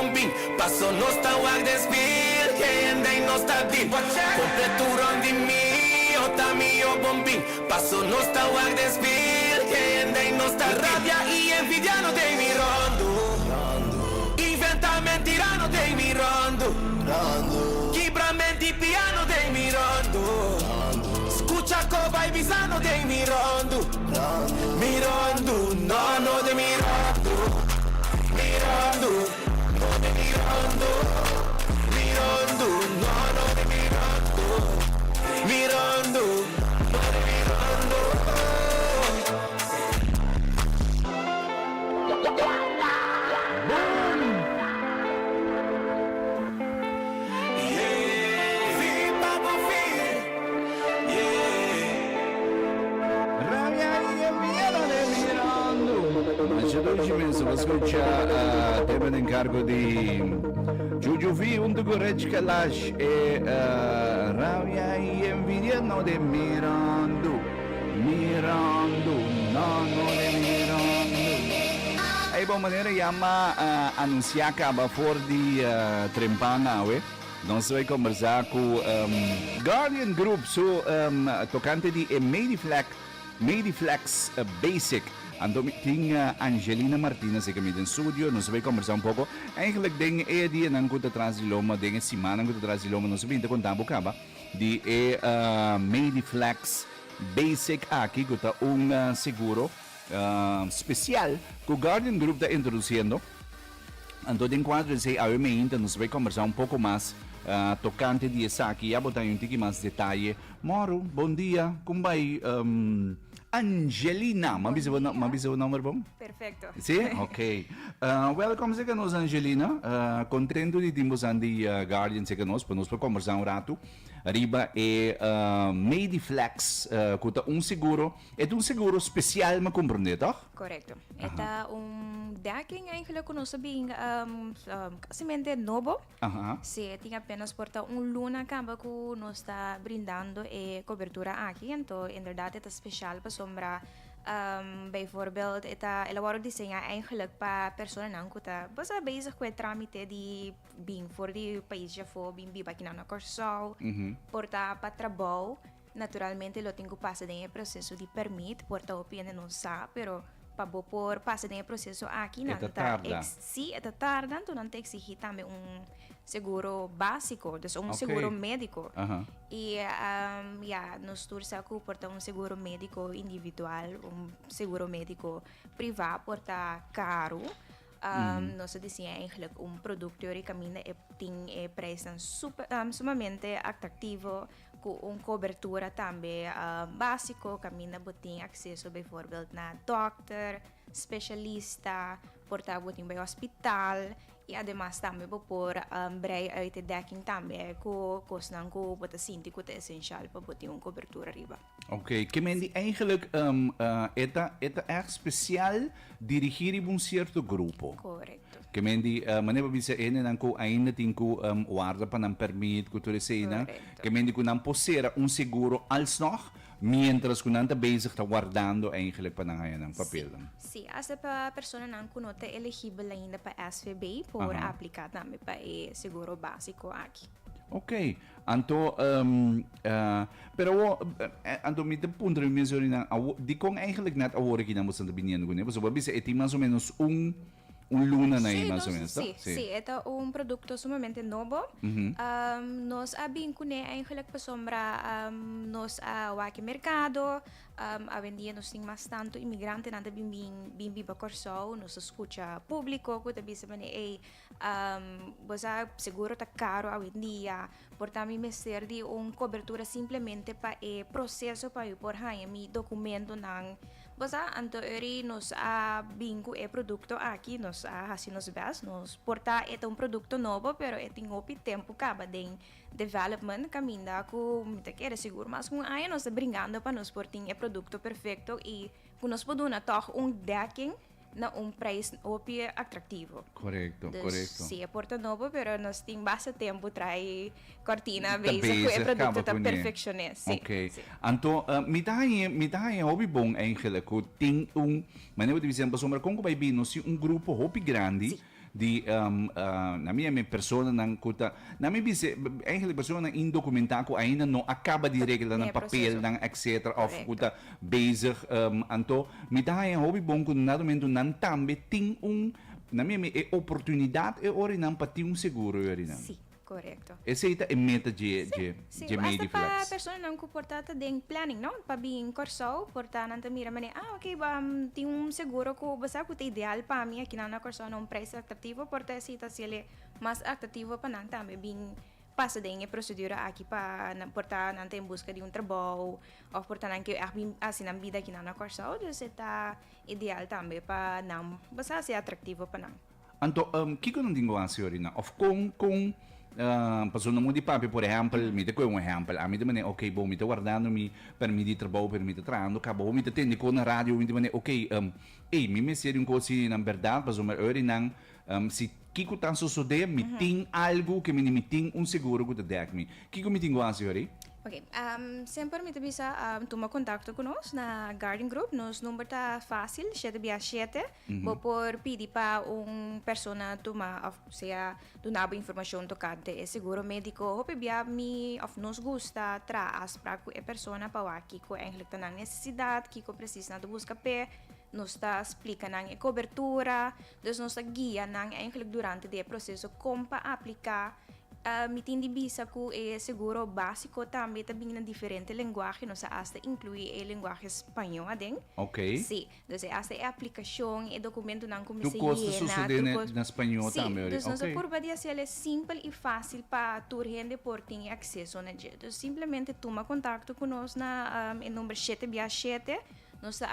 bombin Paso nos ta wak den spiel Hende y nos ta deal Kompleto rond di mi O ta mi o bombin Paso nos ta wak den spiel Hende y nos ta deal Rabia y envidia no den mi rondo Inventa mentira no den mi rondo Kibra mente piano den mi rondo Skucha koba y bisa no den mi rondo Mi rondo, no no den mi rondo Mi rondo, no den mi rondo Mi rondo, no no den mi rondo Mi rondo, no den mi rondo. Rabia y envidia de mirando. Masha dushi mes, bo scucha tema den cargo di Juju V hunto cu Rech Kalash e Rabia y envidia no de mirando. Mirando, no no de mirando. Ey bon manera yama anuncia caba for di Trempan awe. Nos ta bay combersa cu Guardian Group su tocante di e Mediflex Mediflex Basic. Anto mi tin Angelina Martinez aki mi den studio. Nos ta bay combersa un poco. Eigenlijk den e dianan cu ta tras di loma, den e simannan cu ta tras di loma nos a binta conta bo caba di e Mediflex Basic aki cu ta un seguro special cu Guardian Group ta introduciendo. Anto den cuadro esey awe meinta nos bay combersa un poco mas tocante di esaki. Ya bo ta un tiki mas detaye. Moro, bon dia. Con bay Angelina? M'a bisa bo m'a bisa bo nomber bon? Perfecto. Si? Ok. Welcome cerca nos Angelina. Contento di tin bosan di Guardian cerca nos pa nos por combersa un rato riba e Mediflex cu ta un seguro, e ta un seguro special m'a comprende toch? Correcto. E ta un dekking eigenlijk cu nos a bin casimente nobo. Si, e tin apenas por ta un luna caba cu nos ta brindando e cobertura aki. Anto inderdaad e ta special pasobra bijvoorbeeld e ta el a worde diseña eigenlijk pa personanan cu ta bosa bezig cu e tramite di bin for di pais djafo bin biba akinan na Corsou. Por ta pa trabou. Naturalmente lo tin ku pasa den e proseso di permit, por ta hopi hende no sa, pero pa bo por pasa den e proseso aki nan ta sí, e ta tarda, anto nan ta exigí tambe un seguro básiko, dus un seguro médiko. I ya, nos tur sa ku por ta un seguro médiko individual, un seguro médiko privá por ta karu. Nos a diseñá eigenlijk un produkto yori kaminda e tin e prijsnan super sumamente atraktivo. Ku un kobertura tambe básiko kaminda bo tin akseso bijvoorbeeld na dòkter, spesialista, por ta bo tin bai hospital i ademas tambe bo por brei uit e dekking tambe ku kosnan ku bo ta sinti ku ta esenshal pa bo tin un kobertura riba. Oké, ke men di eigenlijk e ta e ta ègt spesial dirigí riba un sierto grupo. Korekto. Ke men di manera bo bisa hendenan ku ainda tin ku warda pa nan pèrmit ku tur eseinan. Korekto. Ke men di ku nan por sera un seguro alsnog mientras ku nan ta bezig ta wardando eigenlijk pa nan haña nan papelnan. Sí, hasta pa personanan ku no ta eligibel ainda pa SVB por apliká tambe pa e seguro básiko aki. Oké, anto pero awor anto mi ta puntra mi mes orinan awor dikon eigenlijk net awor aki nan boso ta biniendo kuné? Pasobra bo a bisa e tin mas o menos un Un luna na ei mas o menos, Sí, sí, e ta un produkto sumamente nobo. Nos a bin kuné eigenlijk pasobra nos a wak e merkado. Awendia nos tin mas tantu imigrantenan ta bin bin biba Kòrsou. Nos ta skucha públiko ku ta bisa manera ei bo sa seguro ta karo awendia. Por ta mi mester di un kobertura simplemente pa e proseso pa mi por haña mi dokumentonan. Bo sa, anto eri nos a bin ku e produkto aki, nos a hasi nos bèst, nos por ta e ta un produkto nobo, pero e tin hopi tempu kaba den development kaminda ku mi ta kere sigur mas ku un aña nos ta bringando pa nos por tin e produkto perfekto i ku nos por duna tòg un dekking na un prijs hopi atractivo. Correcto, Dus, correcto. sí, e por ta nobo, pero nos tin basta tempu trae cortina Ta bezig cu e bezig producto caba ta cuné. perfeccioné. Sí, Ok. sí. Anto, eh, mi ta haña, mi ta haña hopi bon eigenlijk cu tin un, manera bo ta bisa, pasobra con cu bay bin nos tin un grupo hopi grandi Sí. di na mi mi personanan ku ta na mi bisa eigenlijk personanan indokumentá ku ainda no a kaba di regla nan papelnan etcetera òf ku ta bezig anto mi ta haña hopi bon ku na dado momento nan tambe tin un na mi mi e oportunidat e ora nan pa tin un seguro e ora nan. Sí, korekto. Esei ta e meta dje dje Sí, dje hasta pa Mediflex. personanan ku por ta ta den planning no, pa bin Kòrsou por ta nan ta mira manera ah ok tin un seguro ku bo sa ku ta ideal pa mi akinan na Kòrsou na un prijs atraktivo por ta esei ta hasiel mas atraktivo pa nan tambe bin pasa den e prosedura aki pa nan por ta nan ta en buska di un trabou òf por ta nan ke ègt bin hasi nan bida akinan na Kòrsou dus e ta ideal tambe pa nan bo sa hasi atraktivo pa nan. Anto, kiko nan tin ku hasi orina? Òf kon, kon, pasobra no di papia, por ehèmpel, mi ta kohe un ehèmpel, ami ta manera, oke, bon, mi ta wardando mi pèrmit di trabou, pero mi ta trahando kaba, mi ta tende kon na radio, mi ta manera, oke, ey, mi mester di un kos asina, nan bèrdat, pasobra orinan, si kiko ta sosodé, mi tin algu ke mi tin un seguro ku ta dèk mi. Kiko mi tin ku hasi ori? Ok, semper mi ta bisa tuma kontakto ku nos na Guardian Group, nos number ta fásil, shete bia shete. Bo por pidi pa un persona tuma of sea duna bo informacion tocante e seguro medico. Hopi bia mi of nos gusta traha afspraak cu e persona pa wak kico eigenlijk ta nan necesidad, kico precies nan ta busca p'e. Nos ta splica nan e cobertura, dus nos ta guia nan eigenlijk durante di e proceso con pa aplica. Mi tin di bisa cu e seguro basico tambe ta bini na diferente lenguahe, nos a hasta inclui e lenguahe spaño aden. Ok. Si. Dus e hasta e aplikashon, e dokumentonan ku mester Tur kos ta yena, sosodé tur na kos. na spañó Sí, tambe, dus nos a oké. purba di hasiel e simpel i fásil pa tur hende por tin e akseso na dje. Dus simplemente tuma kontakto ku nos na e number shete bia shete. Nos ta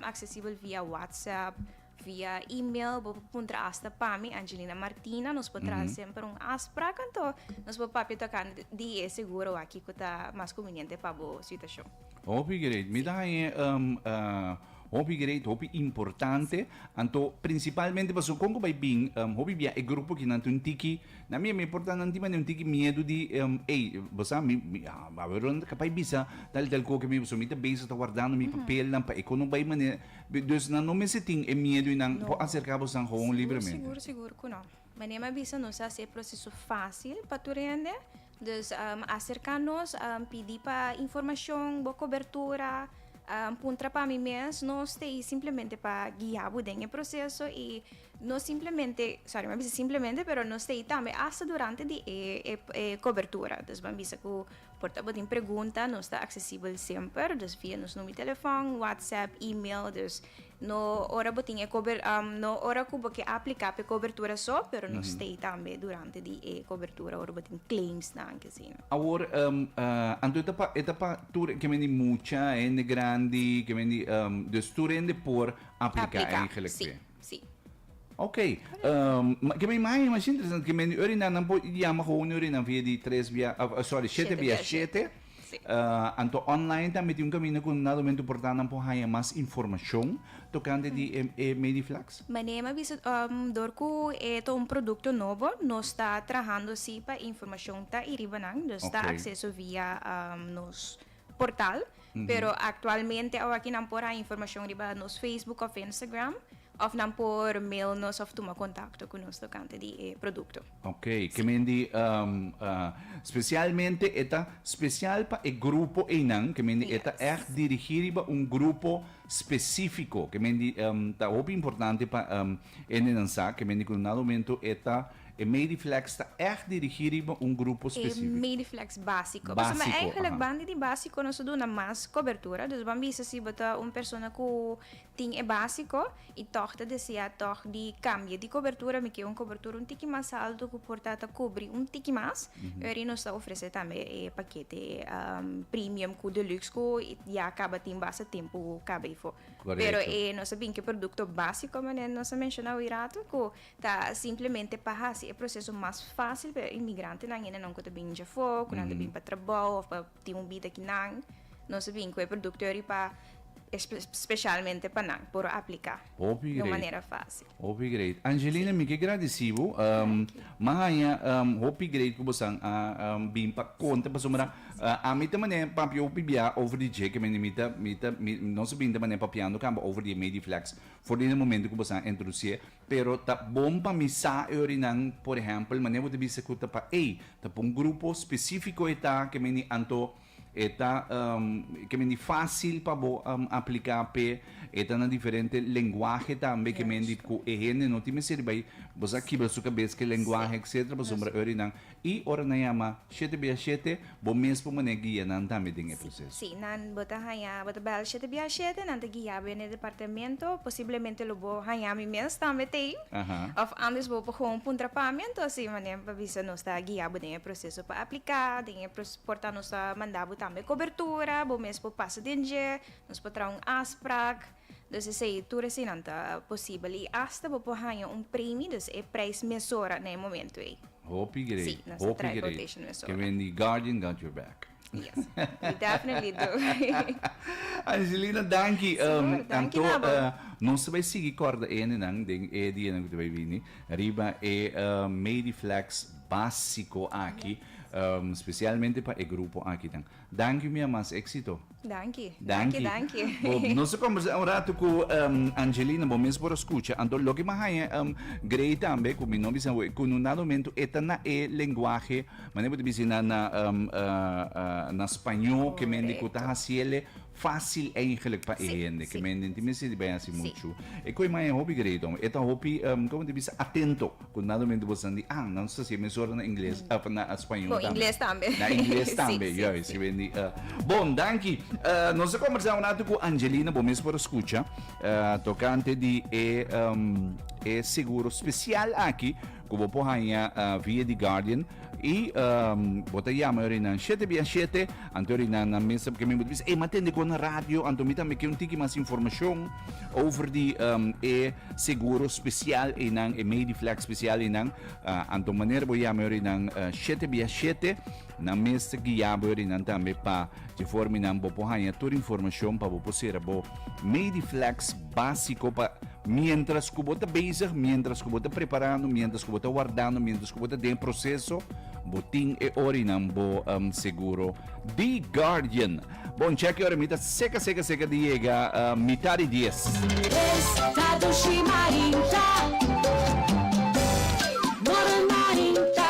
aksesibel via WhatsApp, via email. Bo por puntra asta pa mi, Angelina Martina. Nos por traha semper un afsprak, anto nos por papia tokante di e seguro aki ku ta mas kumbiniente pa bo situashon. Hopi great. Mi ta haña hopi great, hopi importante. Anto principalmente pasobra kon ku bai bin hopi bia e grupo ki nan tin un tiki, na mi mi por ta nan tin manera un tiki miedu di ey bo sa mi mi awe ron ta capaz bisa tal y tal koke mi pasobra mi ta bezig ta wardando mi papelnan pa e kon no bai manera dus nan no mester tin e miedu y nan por acerca bosan gewoon libremente. Sigur sigur ku no. Manera mi a bisa nos a hasi e proceso facil pa tur hende. Dus aserká nos, pidi pa informashon, bo kobertura, puntra pa mi mes, nos ta ei simplemente pa guia bo den e proseso i no simplemente, sorry mi a bisa simplemente, pero nos ta ei tambe asta durante di e e kobertura. Dus bo a bisa ku por ta bo tin pregunta, nos ta aksesibel semper, dus via nos number di telefòn, whatsapp, email, dus No ora bo tin e cober, no ora cu bo ke aplica pa e cobertura so, pero nos stay tambe durante di e cobertura ora bo tin claims nan ke asina. Awor, anto e ta pa, e ta pa tur ke men di mucha, hende grandi, ke men di, dus tur hende por aplica Aplica, eigenlijk si, p'e. si. Ok, ma ke men imagina masha interesante, ke men di ora nan nan por yama gewoon ora nan via di tres bia, sorry, shete Shete bia bia shete. shete. Sí. Anto online tambe tin un kaminda ku na momento por ta nan por haña mas informashon tokante di e e Mediflex? Manera mi a bisa dor ku e ta un produkto nobo nos ta trahando si pa e informashon ta i riba nan, dus ta Ok. akseso via nos portal, pero aktualmente awaki nan por haña informashon riba nos Facebook òf Instagram. Of nan por mail nos of tuma contacto cu nos tocante di e producto. Ok, ke men di specialmente e ta special pa e grupo einan, ke men di e ta echt dirigi riba un grupo specifico, ke men di ta hopi importante pa hendenan sa, ke men di ku na dado momento e ta E Mediflex ta ègt dirigí riba un grupo E spesífiko. Mediflex básiko. Pasobra Básiko, eigenlijk aha. banda di básiko nos ta duna mas kobertura. Dus ban bisa si bo ta un persona ku tin e básiko i tòg ta deseá tòg di kambia di kobertura, mi ke un kobertura un tiki mas altu ku por ta ta kubri un tiki mas, eri nos ta ofresé tambe e pakete premium ku deluxe ku ya kaba tin basta tempu kaba ei for. Pero Korekto. e nos a bin ku e produkto básiko manera nos a menshoná oi rato ku Ta simplemente pa hasi e proseso mas fásil pa e inmigrantenan, hendenan ku ta bin djafó, ku nan ta bin pa trabou òf pa tin un bida akinan. Nos a bin ku e produkto eri pa Specialmente pa nan por aplica Hopi di un great. manera facil. Hopi great. Angelina, mi ke gradisi bo. M'a haña hopi great ku bosan a bin pa konta pasobra ami ta manera papia hopi bia over di dje ke mi mi ta mi ta mi nos a bin ta manera papiando kamba over di e Mediflex for di e momento ku bosan a introdusié pero ta bon pa mi sa e orinan por ehèmpel manera bo ta bisa ku ta pa ey ta pa un grupo spesífiko e ta ke meni anto E ta ke men di fásil pa bo apliká p'e. E ta na diferente lenguahe tambe ke men di ku e hende no tin mester di bai bo sa kibra su kabes ku e lenguahe etcetera pasobra ora nan i ora nan yama shete bia shete bo mes por manera guia nan tambe den e proseso. Sí, nan bo ta haña bo ta bèl shete bia shete nan ta guia bo den e departamento posiblemente lo bo haña mi mes tambe t'ei òf antes bo por gewoon puntra pa mi anto asina manera pa bisa nos ta guia bo den e proseso pa apliká den e Por ta nos ta manda bo tambe cobertura, bo mes por pasa den dje, nos por traha un afspraak. Dus esei, tur eseinan ta posibel i hasta bo por haña un premie, dus e prijs mesora na e momento ei. Hopi great, Sí, nos ta hopi traha great. quotation mesora. Ke men di Guardian got your back. Yes, we definitely do. Angelina, danki. Sigur, danki Anto, na bo. nos ta bai sigui kòrda e hendenan den e dianan ku ta bai bini riba e Mediflex básiko aki. Specialmente pa e grupo aki dan. Danki mi a mas exito. Danki. Danki, danki. Bo, nos a conversa un rato cu Angelina, bo mes por a scucha. Anto loke mi a haña grei tambe, cu mi no bisa cu un dado momento e ta na e lenguahe, manera bo ta bisa na na na spañó, ke mende cu ta haciele Fácil eigenlijk pa e hende ke men tin mester di bai hasi muchu. E koe mai e hopi great homber. E ta hopi komo ta bisa atento ku nada momento bo san di ah nan sa hasi mesora na ingles of na spañol Bon tambe. ingles tambe. Na ingles tambe juist ke men di bon danki. Nos a kombersa un ratu ku Angelina bo mes por a skucha tokante di e e seguro spesial aki ku bo por haña via di Guardian. I bo ta yama e orinan shete bia shete, anto e orinan nan mester, porque mi bo ta bisa, ey, mi a tende con na radio, anto mi tambe ke un tiki mas informacion over di e seguro special eynan, e Mediflex special eynan, anto manera bo yama e orinan shete bia shete, nan mester guia bo e orinan tambe pa dje forma eynan bo por haña tur informacion pa bo por sera bo Mediflex basico pa Mientras ku bo ta bezig, mientras ku bo ta preparando, mientras ku bo ta wardando, mientras ku bo ta den e proseso, bo tin e orinan bo seguro di Guardian. Bon, check e ora mi ta seka seka seka di yega mitad di dies. Esta dushi mainta, Morning mainta.